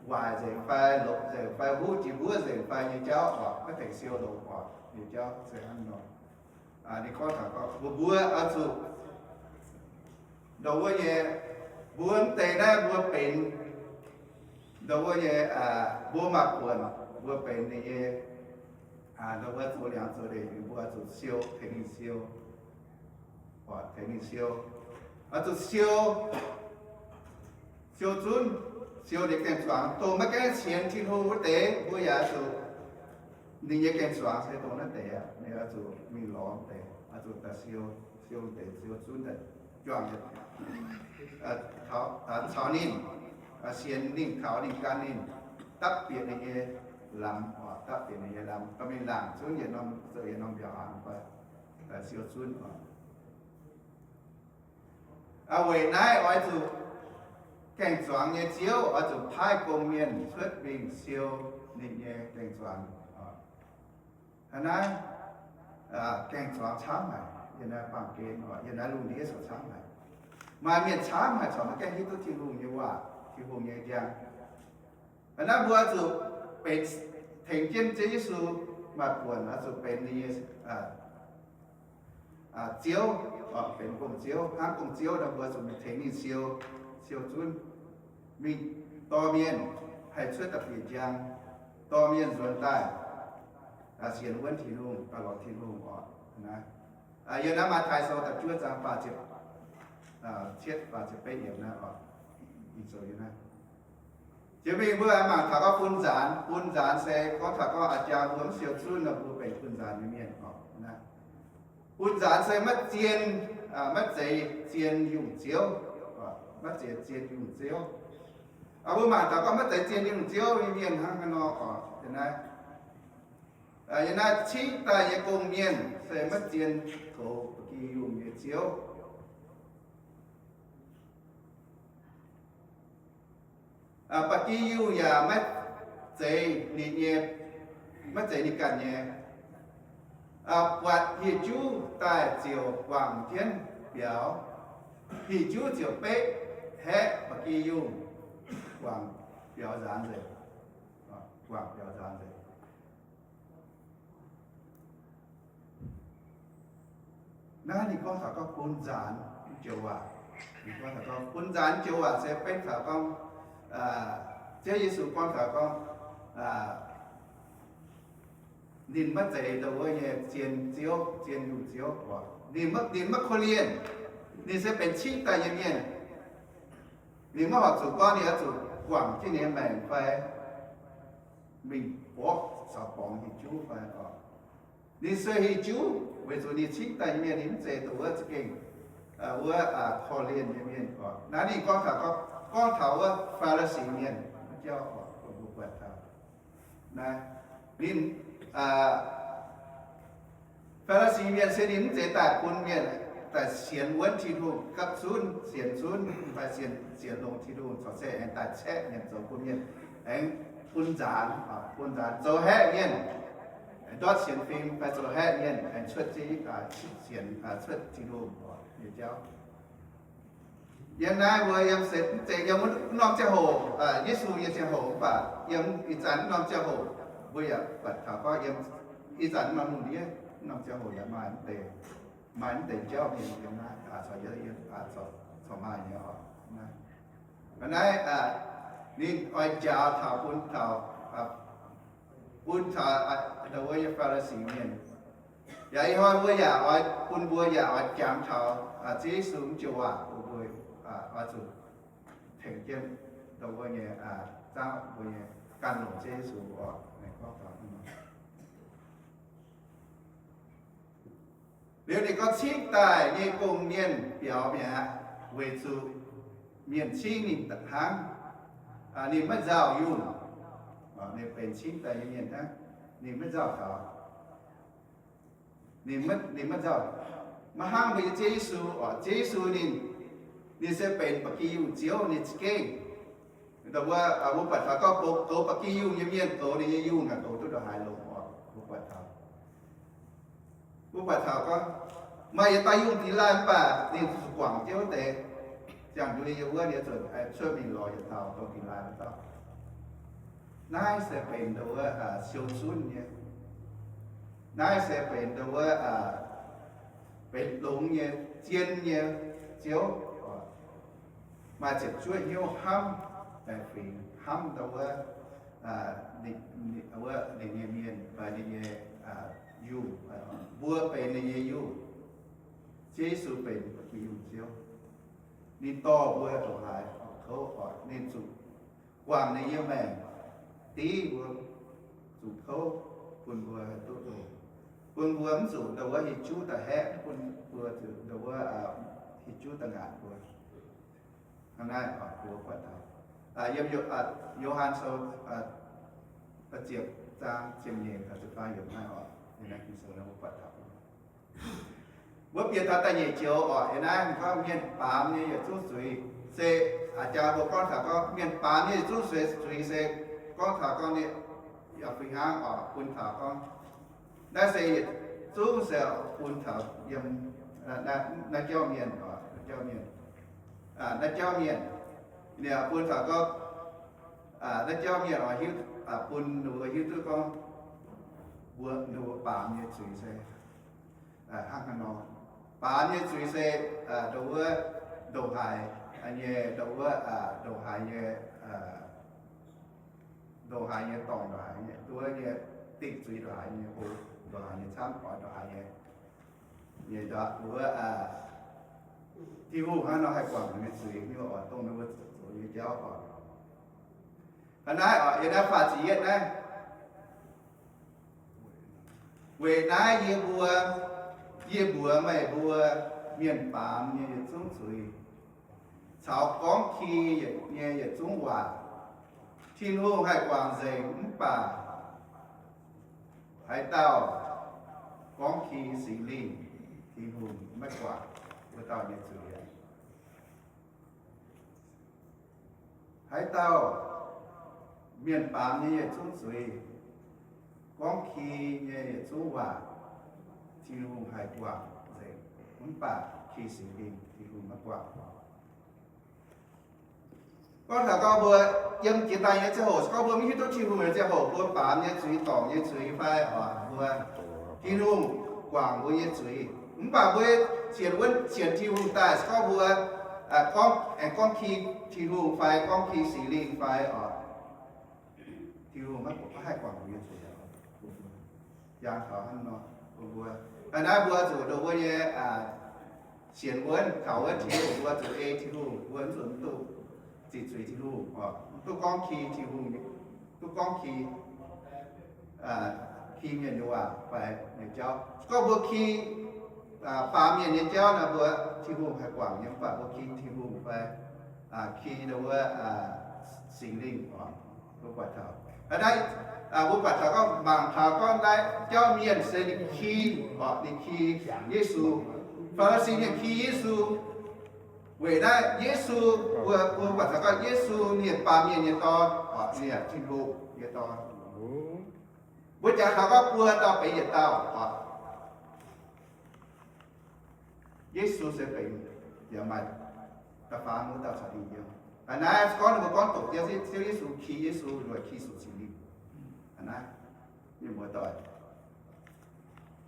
waaic nzengc fai lopc nzengc fai huv jiex mbuov nzengc fai nyei jauv oc, maiv tengx siou longx oc nyei jauv se hnangv nor. Ninh gorngv taux gorngv mbuo, mbuo oix zuqc ndau wuov nyei, mbuo mv deix naaiv mbuo benx ndau wuov nyei, mbuo maaih buonc mbuo benx ninh nyei, ndau wuov zoux liangx zoux ndeic, mbuo oix zuqc siou, tengx ninh siou, tengx ninh siou, oix zuqc siou, siou zunv, siou ninh gaeng-zuangx. Dongh maiv gaengh sienx Tin-Hungh wuov deix, mbuo yaac oix zuqc, ninh nyei gaeng-zuangx se dongh naaiv deix aqv. Ninh oix zuqc mingh lorz deix, oix zuqc daaih siou, siou deix, siou zunv daaih juangc caux ninh, sienx ninh, kaux ninh, gan ninh, dapv bieqc ninh nyei lamz, dapv bieqc ninh nyei lamz, dorh mingh laangc zunv yietc norm, zoux yietc norm mbiaauc hnaangx fai siou zunv oc. Weic naaiv oix zuqc gaeng-zuangx nyei ziouv oix zuqc paaiv gong-mienh cuotv mingh siou ninh nyei gaeng-zuangx. Hnangv naaiv, gaeng-zuangx camv haic yiem naaiv baamh gen oc, yiem naaiv lungh ndiev corc camv haic. Maaih mienh camv haic corc maiv gaengh hiuv duqv Tin-Hungh nyei waac, Tin-Hungh nyei njang. Hnangv naaiv mbuo zuqc benx tengx jienv Ziouv Yesu maaih buonc oix zuqc benx ninh nyei ziouv, benx gong-ziouv. Hnangv gong-ziouv nor mbuo zuqc mingh tengx ninh siou, siou zunv, mingh dorh mienh haih cuotv da'bieqc njang, dorh mienh nzuonx daaih sienx wuonv Tin-Hungh, daaih lorz Tin-Hungh oc. Yiem naaiv Matv^taai Sou da'juov zaang faah ziepc cietv faah ziepc betv yiemc naaiv oc. Jiex mingh mbuo mangc taux gorngv bun nzaanx. Bun nzaanx se gorngv taux gorngv a'jang mbuo mv siou zunv nor mbuo benx bun nzaanx nyei mienh oc. Bun nzaanx se maiv zien, maiv zeiz zien yungh ziouv, maiv zeiz zien yungh ziouv. Mbuo mangc taux gorngv maiv zeiz zien yungh ziouv nyei mienh hnangv haaix nor oc. Yiem naaiv cingv daaih nyei gong-mienh se maiv zien goux ba'gi yungh nyei ziouv. Ba'gi yungh yaac maiv zeiz ninh nyei, maiv zeiz ninh ganh nyei. Buatc hieh juv daaih ziouc guangc jienv biaux. Hieh juv ziouc beqv haeqv ba'gi yungh, guangc biaux nzaanx nzengc. Guangc biaux nzaanx nzengc. Naaiv ninh gorngv taux gorngv bun nzaanx joux waac. Ninh gorngv taux gorngv bun nzaanx joux waac se benx taux gorngv, Ziouv Yesu gorngv taux gorngv, ninh maiv zeiz ndau wuov nyei zien ziouv, zien yungh ziouv oc. Ninh maiv, ninh maiv korv-lienh. Ninh se benx cingv daaih nyei mienh. Ninh maiv horpc zuqc gorngv ninh oix zuqc guangc jienv ninh nyei maengc fai mingh borqv caux borngz hieh juv fai oc. Ninh sueih hieh juv weic zuqc ninh cingv daaih nyei mienh, ninh mv zeiz ndau wuov za'gengh wuov korv-lienh nyei mienh oc. Naaiv ninh gorngv taux, gorngv taux wuov Faa^li^si mienh jauv oc, mbuo buatc taux naaiv ninh Faa^li^si mienh se ninh mv zeiz daaih bun mienh daaih sienx wuonv Tin-Hungh, gapv zunv sienx zunv fai sienx, sienx longx Tin-Hungh, corc se aengx daaih caeqv mienh zoux bun mienh, aengx bun nzaanx, bun nzaanx zoux haeqv mienh, aengx ndortv sienx fim fai zoux haeqv mienh aengx cuotv jienv sienx, cuotv Tin-Hungh nyei jauv. Yiem naaiv mbuo yiem se mv zeiz yiem wuov norm ziangh hoc, Yesu nyei ziangh hoc mv baac yiem ih zanc wuov norm ziangh hoc mbuo yaac buatc taux gorngv yiem ih zanc wuov norm lungh ndiev, wuov norm ziangh hoc yaac maaih mv deix, maaih mv deix jauv mienh yiem naaiv, corc maaih nyei oc. Naaiv, naaiv ninh oix njaaux taux bun taux, bun taux ndau wuov nyei Faa^li^si mienh. Yaac ih hnoi mbuo yaac oix bun mbuo yaac oix jangx taux Ziouv Yesu nyei joux waac bun mbuo oix zuqc tengx jienv ndau wuov nyei, zaangv mbuo nyei gan longc Ziouv Yesu oc. Liuz ninh gorngv cingv daaih nyei gong-mienh biaux mi'aqv, weic zuqc mienh cingv ninh hnangv. Ninh maiv nzauh yungh. Ninh benx cingv daaih nyei mienh hnangv. Ninh maiv nzauh taux. Ninh maiv, ninh maiv nzauh. Maiv hnangv mbuo nyei Ziouv Yesu oc. Ziouv Yesu ninh, ninh se benx ba'gi yungh Ziouv ninh za'gengh. Ndau wuov mbuo buatc taux gorngv goux ba'gi yungh nyei mienh goux ninh nyei yungh naaic goux duqv ndongc haaix longx oc. Mbuo buatc taux, mbuo buatc taux gorngv maaih yietc dauh yungh dingx laanh mv baac ninh zuqc guangc jienv wuov deix. Ziangh nduov yiem wuov ninh zuqc cuotv mingh lorz yietc dauh dongh dingx laanh wuov dauh. Naaiv se benx ndau wuov siou zunv nyei. Naaiv se benx ndau wuov benx longx nyei, zien nyei Ziouv. Maaih ziepc zuoqv hnyouv hnamv baeqc fingx, hnamv ndau wuov, wuov ninh nyei mienh fai ninh nyei yungh, mbuo benx ninh nyei yungh. Ziouv Yesu benx yungh Ziouv. Ninh dorh mbuo ndongc haaix kouv oc, ninh zuqc guangc ninh nyei maengc div mbuo, zuqc kouv bun mbuo haih duqv longx, bun mbuo mv zuqc ndau wuov hieh juv daaih haeqv, bun mbuo zuqc ndau wuov hieh juv daaih ngaatc mbuo. Hnangv naaiv oc, mbuo buatc taux yiem Yo^han Sou ziepc zaang ziepc nyeic taux ziepc faam yiemc naaiv oc, yiem naaiv Ging-Sou naaiv mbuo buatc taux. Mbuo bieqc taux da'nyeic joux oc, yiem naaiv gorngv mienh baamz nyei yietc zungv zuiz se, aa, jangx mbuo gorngv taux gorngv mienh baamz nyei yietc zungv zuiz, zuiz se gorngv taux gorngv ninh yaac fih hnangv oc, bun taux gorngv naaiv se yietc zungv se bun taux yiem naaiv jauv mienh oc, naaiv jauv mienh, naaiv jauv mienh, ninh bun taux gorngv, naaiv jauv mienh oix hiuv, bun ninh mbuo hiuv duqv gorngv mbuo, ninh mbuo baamz nyei zuiz se hnangv haaix nor. Baamz nyei zuiz se ndau wuov ndongc haaix nyei, ndau wuov ndongc haaix nyei, ndongc haaix nyei dorngc, ndongc haaix nyei, ndau wuov nyei dingc zuiz, ndongc haaix nyei hlo, ndongc haaix nyei camv oix, ndongc haaix nyei, nyei ndau wuov Tin-Hungh hnangv nor haih guangc ninh nyei zuiz, ninh oix dongh ninh mbuo zoux nyei jauv oc. Hnangv naaiv oc, yiem naaiv faah ziepc yietv naaiv. Weic naaiv yie mbuo, yie mbuox meih mbuo, mienh baamz nyei yietc zungv zuiz caux gorngv ki nyei yietc zungv waac, Tin-Hungh haih guangc nzengc, mv baac haaix dauh gorngv ki Singx Lingh, Tin-Hungh maiv guangc wuov dauh nyei zuiz. Haaix dauh Mienh baamz nyei yietc zungv zuiz, gorngv ki nyei yietc zungv waac, Tin-Hungh haih guangc nzengc. Mv baac ki Singx Lingh, Tin-Hungh maiv guangc. Gorngv taux gorngv mbuo yiem jiex daaih nyei ziangh hoc, se gorngv mbuo maiv hiuv duqv Tin-Hungh nyei ziangh hoc, mbuo baamz nyei zuiz, dorngc nyei zuiz fai oc, mbuo, Tin-Hungh guangc mbuo nyei zuiz. Mv baac mbuo sienx wuonv sienx Tin-Hungh daaih, se gorngv mbuo, aengx gorngv ki Tin-Hungh fai gorngv ki Singx Lingh fai oc, Tin-Hungh maiv haih guangc mbuo nyei zuiz. Jangx taux hnangv nor, mbuo, hnangv naaiv mbuo zuqc ndongc mbuo nyei sienx wuonv, kaux wuonv Tin-Hungh, mbuo zuqc ei Tin-Hungh, mbuo mv zuqc mv duqv ziqc zuiz Tin-Hungh, mv duqv gorngv ki Tin-Hungh, duqv gorngv ki, ki mienh nyei waac fai nyei jauv. Gorngv mbuo ki baamz mienh nyei jauv nor, mbuo Tin-Hungh haih guangc nyei, mv baac mbuo ki Tin-Hungh fai ki ndongc wuov Singx Lingh oc, mbuo buatc taux. Hnangv naaiv, mbuo buatc taux gorngv mangc taux gorngv naaiv jauv mienh se ninh ki, oc, ninh ki Yesu. Faa^li^si mienh ki Yesu. Weic naaiv Yesu, mbuo, mbuo buatc taux gorngv Yesu ninh baamz mienh nyei dorn, oc, ninh yaac Tin-Hungh nyei dorn. Mbuo jangx taux gorngv buo dauh benx yietc dauh, oc. Yesu se benx yaac maaih da'faam wuov dauh caux ninh yiem. Hnangv naaiv gorngv ninh mbuo gorngv doqc Ziouv, Ziouv Yesu, ki Yesu, ki Singx Lingh. Hnangv naaiv, mienh muoz-doic,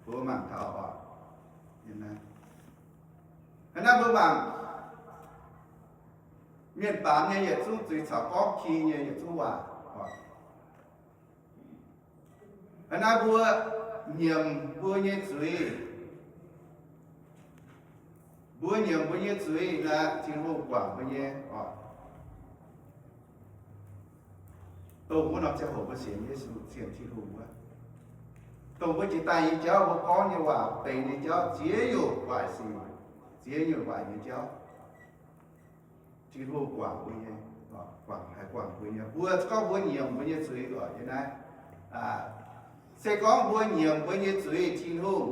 mbuo mangc taux oc. Hnangv naaiv mbuo mangc, mienh baamz nyei yietc zungv zuiz caux gorngv ki nyei yietc zungv waac oc. Hnangv naaiv mbuo nyiemc mbuo nyei zuiz, mbuo nyiemc mbuo nyei zuiz naaiv, Tin-Hungh guangc mbuo nyei oc. Dongh wuov norm ziangh hoc mbuo sienx Yesu, sienx Tin-Hungh wuov, dongh mbuo jiex daaih nyei jauv, mbuo gorngv nyei waac, benx nyei jauv, ziex nyungc waaic sic, ziex nyungc waaic nyei jauv, Tin-Hungh guangc mbuo nyei, guangc, haih guangc mbuo nyei. Mbuo gorngv mbuo nyiemc mbuo nyei zuiz oc, yiem naaiv, se gorngv mbuo nyiemc mbuo nyei zuiz, Tin-Hungh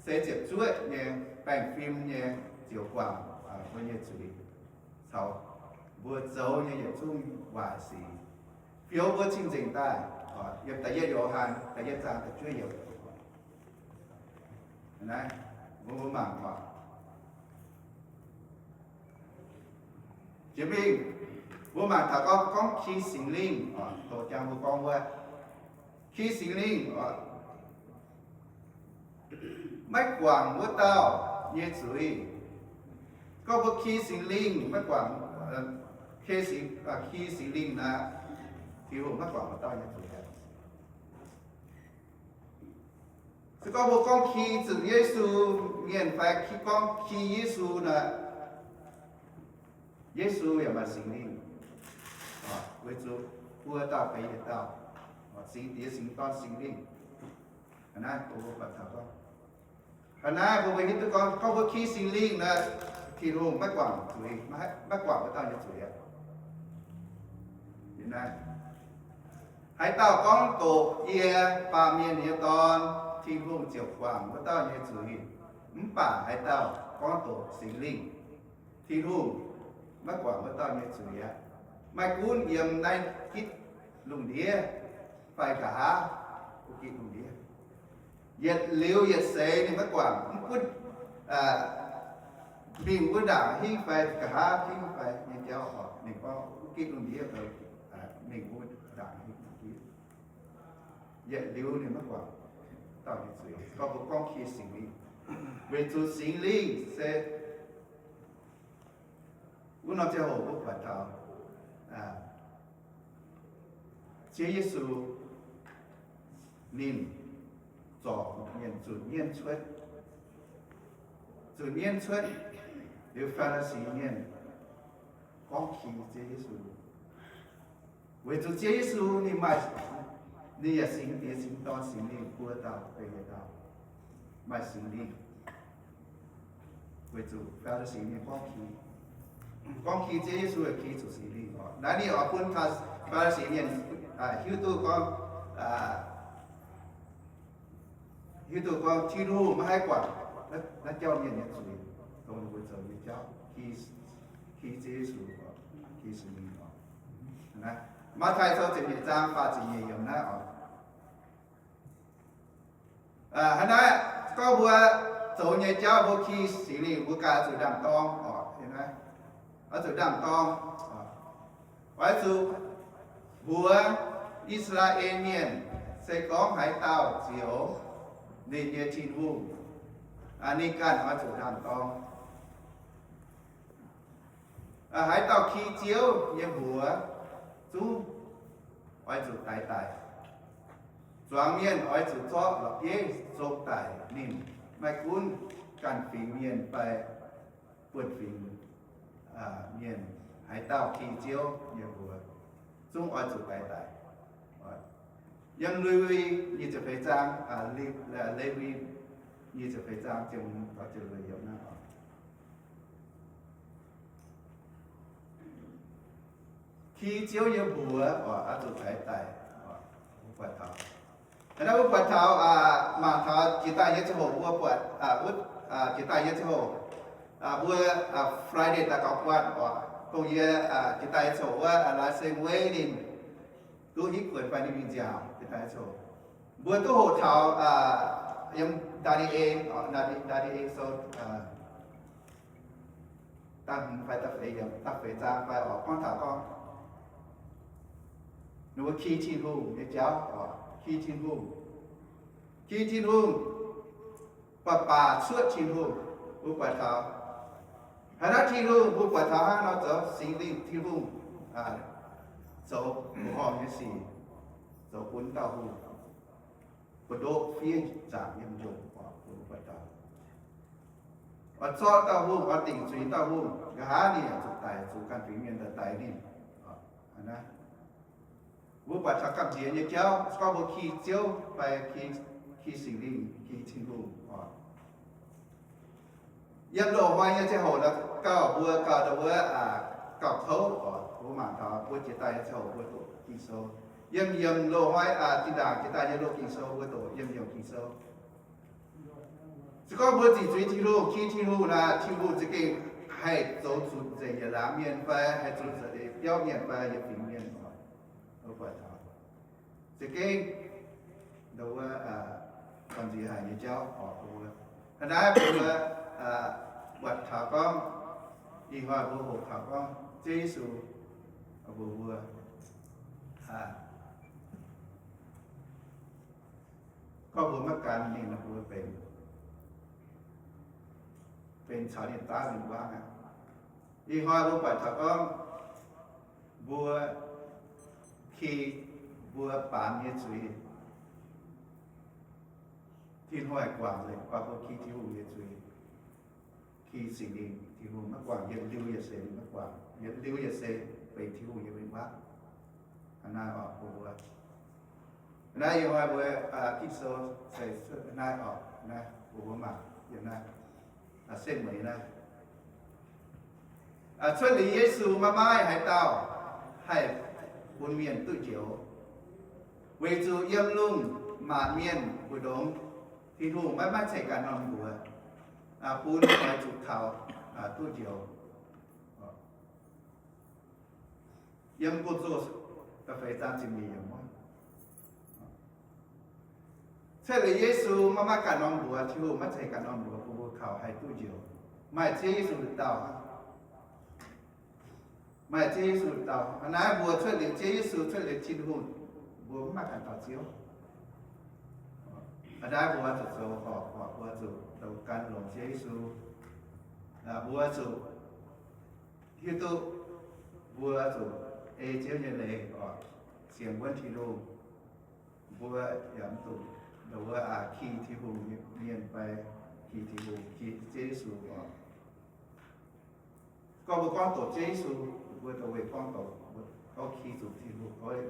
se ziepc zuoqv nyei, baengh fim nyei, ziouc guangc mbuo nyei zuiz caux mbuo zoux nyei yietc zungv waaic sic, fioux mbuo cing-nzengc daaih. Yiem da'yietv Yo^han da'yietv zaang da'juov yiemc. Naaiv, mbuo, mbuo mangc oc. Jiex mingh, mbuo mangc taux gorngv, gorngv ki Singx Lingh oc, doqc jangx mbuo gorngv wuov, ki Singx Lingh oc, maiv guangc wuov dauh nyei zuiz. Gorngv mbuo ki Singx Lingh maiv guangc, ki Singx, ki Singx Lingh naaiv, Tin-Hungh maiv guangc wuov dauh nyei zuiz. Se gorngv mbuo gorngv ki zuqc Yesu mienh fai ki, gorngv ki Yesu naaiv, Yesu yaac maaih Singx Lingh, weic zuqc buo dauh benx yietc dauh, Singx Diex, Singx Dorn, Singx Lingh. Hnangv naaiv mbuo buatc taux gorngv, hnangv naaiv mbuo, mbuo hiuv duqv gorngv, gorngv mbuo ki Singx Lingh naaiv, Tin-Hungh maiv guangc zuiz, maiv guangc wuov dauh nyei zuiz aqv. Naaiv, haaix dauh gorngv doqc yie, Baamh Mienh nyei Dorn, Tin-Hungh ziouc guangc wuov dauh nyei zuiz. Mv baac haaix dauh gorngv doqc Singx Lingh, Tin-Hungh maiv guangc wuov dauh nyei zuiz aqv. Maiv gunv yiem naaiv gitv lungh ndiev fai nqa'haav wuov gitv lungh ndiev, yietc liuz yietc seix ninh maiv guangc, mv gunv mingh wuov ndaangc hingv fai nqa'haav hingv fai nyei jauv oc, ninh gorngv wuov gitv lungh ndiev fai mingh wuov ndaangc hingv, yietc liuz ninh maiv guangc dauh nyei zuiz. Gorngv mbuo gorngv ki Singx Lingh, weic zuqc Singx Lingh se wuov norm ziangh hoc mbuo buatc taux Ziouv Yesu ninh zorc mienh zunc mienv cuotv, zunc mienv cuotv liuz, Faa^li^si mienh gorngv ki Ziouv Yesu. Weic zuqc Ziouv Yesu ninh maaih, ninh yaac Singx Diex, Singx Dorn, Singx Lingh buo dauh benx yietc dauh, maaih Singx Lingh. Weic zuqc Faa^li^si mienh gorngv ki, gorngv ki Ziouv Yesu yaac ki zuqc Singx Lingh oc. Naaiv ninh oix bun Faa^li^si mienh hiuv duqv gorngv, hiuv duqv gorngv Tin-Hungh maiv haih guangc naaiv jauv mienh nyei zuiz, dongh ninh mbuo zoux nyei jauv, ki Ziouv Yesu, ki Singx Lingh oc. Naaiv, Matv^tai Sou ziepc nyeic zaang faah ziepc nyeic yiemc naaiv oc. Hnangv naaiv, gorngv mbuo zoux nyei jauv mbuo ki Singx Lingh mbuo ganh oix zuqc ndaam-dorng oc. Oix zuqc ndaam-dorng, oix zuqc mbuox I^saa^laa^en Mienh, se gorngv haaix dauh zioux ninh nyei Tin-Hungh, ninh ganh oix zuqc ndaam-dorng. Haaix dauh ki Ziouv nyei mbuox zungv oix zuqc daix daic. Zuangx mienh oix zuqc zorqv la'bieiv zong daic ninh, maiv gunv ganh fingx mienh fai buonv-fingx mienh. Haaix dauh ki Ziouv nyei mbuox zungv oix zuqc daix daic. Yiem Lewi nyic ziepc feix zaang, Lewi nyic ziepc feix zaang ziepc hmz taux ziepc luoqc yiemc naaiv oc. Ki Ziouv nyei mbuox oix zuqc daix daic. Wuov buatc taux, hnangv naaiv wuov buatc taux, mangc taux jiex daaih nyei ziangh hoc mbuo buatc, wuov, jiex daaih nyei ziangh hoc mbuo Friday daux gaux buatc oc, dongh yie jiex daaih nyei ziangh hoc wuov Lai Seng Wei ninh duqv hitv guonx fai ninh mingh nziaauc jiex daaih nyei ziangh hoc, mbuo duqv hoqc taux yiem Ndaa^ni^e, Ndaa^ni^e Sou da'hmz fai da'feix, da'feix zaang fai oc, gorngv taux gorngv ninh mbuo ki Tin-Hungh nyei jauv oc, ki Tin-Hungh, ki Tin-Hungh, baac baac cuotv Tin-Hungh. Mbuo buatc taux haaix dauh Tin-Hungh, mbuo buatc taux hnangv nor zoux Singx Lingh Tin-Hungh zoux mbuoqc horngh nyei sic, zoux bun dauh hungh, buoz-ndoqv fiev zaangc yiem njongc oc, mbuo buatc taux oix zorqv dauh hungh, oix dingc zuiz dauh hungh, nqa'haav ninh zuqc daic, zuqc ganh fingx mienh daaih daix ninh. Mbuo buatc taux gamh nziex nyei jauv, se gorngv mbuo ki Ziouv fai ki Singx Lingh, ki Tin-Hungh oc. Yiem loz-hnoi nyei ziangh hoc gauh mbuo gauh ndau wuov gauh kouv oc, mbuo mangc taux mbuo jiex daaih nyei ziangh hoc mbuo doqc Ging-Sou. Yiem yiemc loz-hnoi zinh ndaangc jiex daaih nyei loz Ging-Sou mbuo doqc yiem yiemc Ging-Sou. Se gorngv mbuo dingc zuiz Tin-Hungh, ki Tin-Hungh naaic, Tin-Hungh za'gengh haih zoux zuqc nzengc yietc laangz mienh fai haih zoux zuqc biauv mienh fai yietc fingx mienh oc. Za'gengh ndau wuov gamh nziex haic nyei jauv oc. Hnangv naaiv mbuo buatc taux gorngv, ih hnoi mbuo hoqc taux gorngv Ziouv Yesu mbuox mbuo, gorngv mbuo maiv gan ninh, mbuo benx, benx caux ninh daav win-wangv aqv. Ih hnoi mbuo buatc taux gorngv mbuo ki mbuo baamz nyei zuiz, Tin-Hungh haih guangc nzengc, baac mbuo ki Tin-Hungh nyei zuiz, ki Singx Lingh, Tin-Hungh maiv guangc, yietc liuz yietc seix ninh maiv guangc, yietc liuz yietc seix benx Tin-Hungh nyei win-wangv. Hnangv naaiv oc, mbuo, hnangv naaiv ih hnoi mbuo Ging-Sou se cuotv naaiv oc, naaiv mbuo mbuo mangc yiem naaiv, setv mueiz naaiv. Cuotv liuz Yesu maiv maaih haaix dauh haih bun mienh duqv njoux, weic zuqc yiem lungh maanc mienh mbu'ndongx Tin-Hungh maiv maaih ceix ganh norm mbuox bun oix zuqc kaux duqv njoux. Yiem Gong-Zoh da'feix zaang ziepc nyeic yiemc wuov, cuotv liuz Yesu maiv maaih ganh norm mbuox, Tin-Hungh maiv ceix ganh norm mbuox bun mbuo kaux haih duqv njoux. Maaih Ziouv Yesu dauh, maaih Ziouv Yesu dauh. Hnangv naaiv mbuo cuotv liuz Ziouv Yesu, cuotv liuz Tin-Hungh, mbuo mv maaih ganh dauh Ziouv. Hnangv naaiv mbuo zuqc zoux horpc, mbuo zuqc gan longx Ziouv Yesu. Mbuo zuqc hiuv duqv mbuo zuqc ei Ziouv nyei leiz oc, sienx wuonv Tin-Hungh. Mbuo yaac mv zuqc ndau wuov ki Tin-Hungh nyei mienh fai ki Tin-Hungh, ki Ziouv Yesu oc. Gorngv mbuo gorngv doqc Ziouv Yesu, mbuo dongh weic gorngv doqc, gorngv ki zuqc Tin-Hungh, gorngv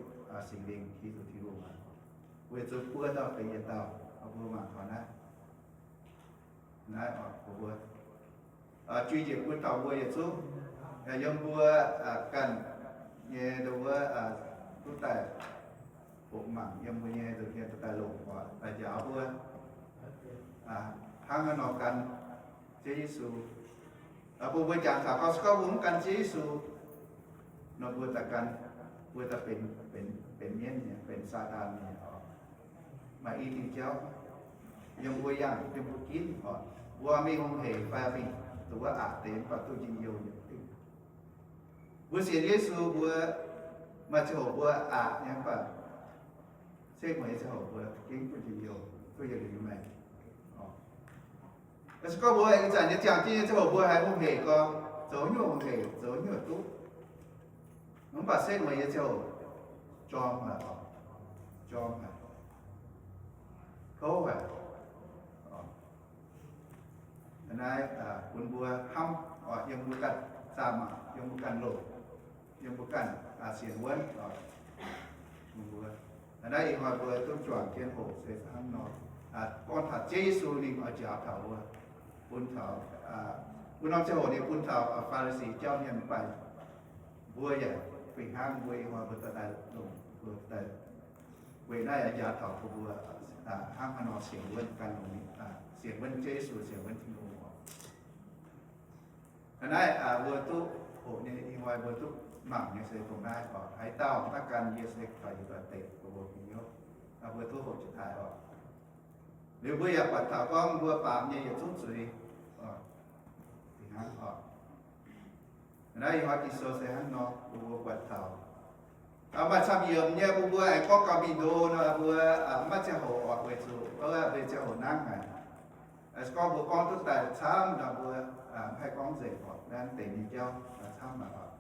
Singx Lingh ki zuqc Tin-Hungh aqv. Weic zuqc buo dauh benx yietc dauh, mbuo mangc taux naaiv. Naaiv oc, mbuo jui njiec bun taux mbuo yietc zungv, yiem mbuo ganh nyei ndau wuov duqv daaih hoqc mangc yiem mbuo nyei nza'hmien duqv daaih longc oc, daaih njaaux mbuo hnangv haaix nor gan Ziouv Yesu. Bun mbuo jangx taux gorngv se gorngv mbuo mv gan Ziouv Yesu nor, mbuo daaih gan Mbuo daaih benx, benx, benx mienv nyei, benx Saadaan nyei oc. Maaih i diuh jauv yiem mbuo yangh, yiem mbuo ginv oc. Mbuo mingh hungh hec fai mingh duqv wuov aqc deix mv baac duqv njien-youh nyei. Mbuo sienx Yesu mbuo maaih ziangh hoc mbuo aqc nyei mv baac setv mueiz nyei ziangh hoc mbuo gengh duqv njien-youh, duqv yietc liuz maengc. Se gorngv mbuo ih zanc nyei ziangh jienv nyei ziangh hoc mbuo haiz hungh hec gorngv, zoux nyungc hungh hec, zoux nyungc duqv. Mv baac setv mueiz nyei ziangh hoc jorm haic, jorm haic, kouv haic. Naaiv bun mbuo hnamv oc, yiem mbuo ganh zaah mangc, yiem mbuo ganh longc, yiem mbuo ganh sienx wuonv oc. Bun mbuo, naaiv ih hnoi mbuo duqv juangc jienv hoqc se hnangv nor. Gorngv taux Ziouv Yesu ninh oix njaaux taux mbuo, bun taux, wuov norm ziangh hoc ninh bun taux Faa^li^si jauv mienh mv baac mbuo yaac fih hnangv mbuo ih hnoi mbuo daaih longc mbuo daaih weic naaiv njaaux taux bun mbuo hnangv haaix nor sienx wuonv ganh longx, sienx wuonv Ziouv Yesu, sienx wuonv Tin-Hungh oc. Naaiv mbuo duqv hoqc nyei ih hnoi mbuo duqv mangc nyei se dongh naaiv oc. Haaix dauh maiv gan yie se doic yie doic deix mbuo mbuo hnyouv. Mbuo duqv hoqc jiez daaih oc. Liuz mbuo yaac buatc taux gorngv mbuo baamz nyei yietc zungv zuiz. Fih hnangv oc. Naaiv ih hnoi Ging-Sou se hnangv nor bun mbuo buatc taux. Maaih camv yiemc nyei bun mbuo aengx gorngv gauh mingh ndo nor mbuo maiv ziangh hoc oc, weic zuqc mbuo ziangh hoc nangv haic. Se gorngv mbuo gorngv duqv daaih camv nor mbuo mv haih gorngv nzengc oc, naaiv deix nyei jauv camv haic oc.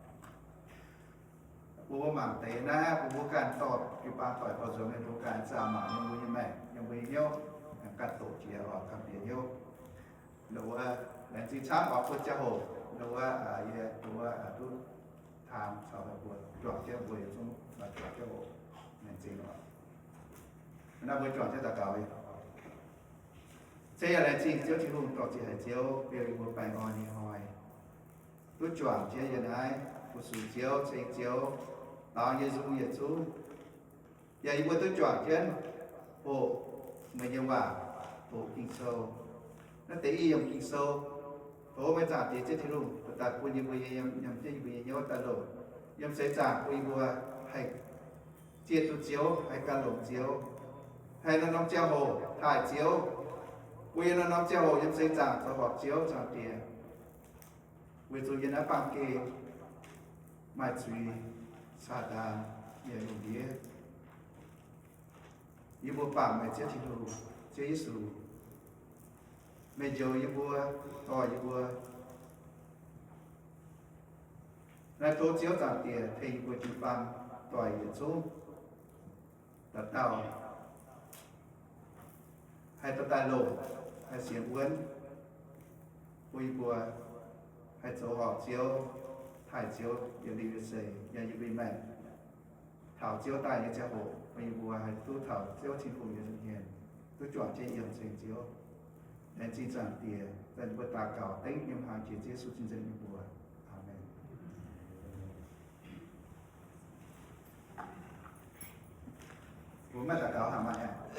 Bun mbuo mangc deix naaiv, bun mbuo ganh dorh jiu-baang doic dorh nzuonx mienh mbuo ganh zaah mangc yiem mbuo nyei maengc, yiem mbuo nyei hnyouv, ganh doqc jiex oc, ganh bieqc hnyouv. Nduov, laengz zingh camv oc bun ziangh hoc, nduov, yie nduov duqv taan caux mbuo juangc jienv mbuo yietc zungv juangc jienv oc. Laengz zingh oc. Naaiv mbuo juangc jienv daux gaux. Se yaac laengz zingh Ziouv Tin-Hungh dorh ziqc haic Ziouv beu yie mbuo baengh orn nyei hnoi duqv juangc jienv yiem naaiv fu-sux Ziouv, ceng Ziouv, laangz yie nzung yietc zungv. Yaac yie mbuo duqv juangc jienv hoqc meih nyei waac, hoqc Ging-Sou. Naaiv deix i yiemc Ging-Sou, tov meih Zaangc Diex Ziouv Tin-Hungh daaih bun yie mbuo yiem, yiem jienv yie mbuo nyei hnyouv daaih longc. Yiem seix zaangc bun yie mbuo haih zieqv duqv Ziouv, haih gan longx Ziouv, haih norm-norm ziangh hoc taaih Ziouv, bun yie norm-norm ziangh hoc yiem seix zaangc zoux horpc Ziouv Zaangc Diex. Weic zuqc yiem naaiv baamh gen maaih zuiz, Saadaan, yaac lungh ndiev. Yie mbuo bangc meih Ziouv Tin-Hungh, Ziouv Yesu, meih njoux yie mbuo, dorh yie mbuo. Naaiv tov Ziouv Zaangc Diex tengx yie mbuo jiu-baang doic yietc zungv dauh dauh haih dorh daaih longc, haih sienx wuonv, bun yie mbuo haih zoux horpc Ziouv, taaih Ziouv yietc liuz yietc seix yiem yie mbuo maengc. Taux Ziouv daaih nyei ziangh hoc bun yie mbuo haih duqv taux Ziouv Tin-Hungh nyei nza'hmien, duqv juangc jienv yiem ceng Ziouv. Laengz zingh Zaangc Diex daaih mbuo daux gaux dengv yiem hnaangx jiex Ziouv Yesu cing nzengc nyei mbuox. Aamen. Mbuo maiv daux gaux haaix maaih aqv.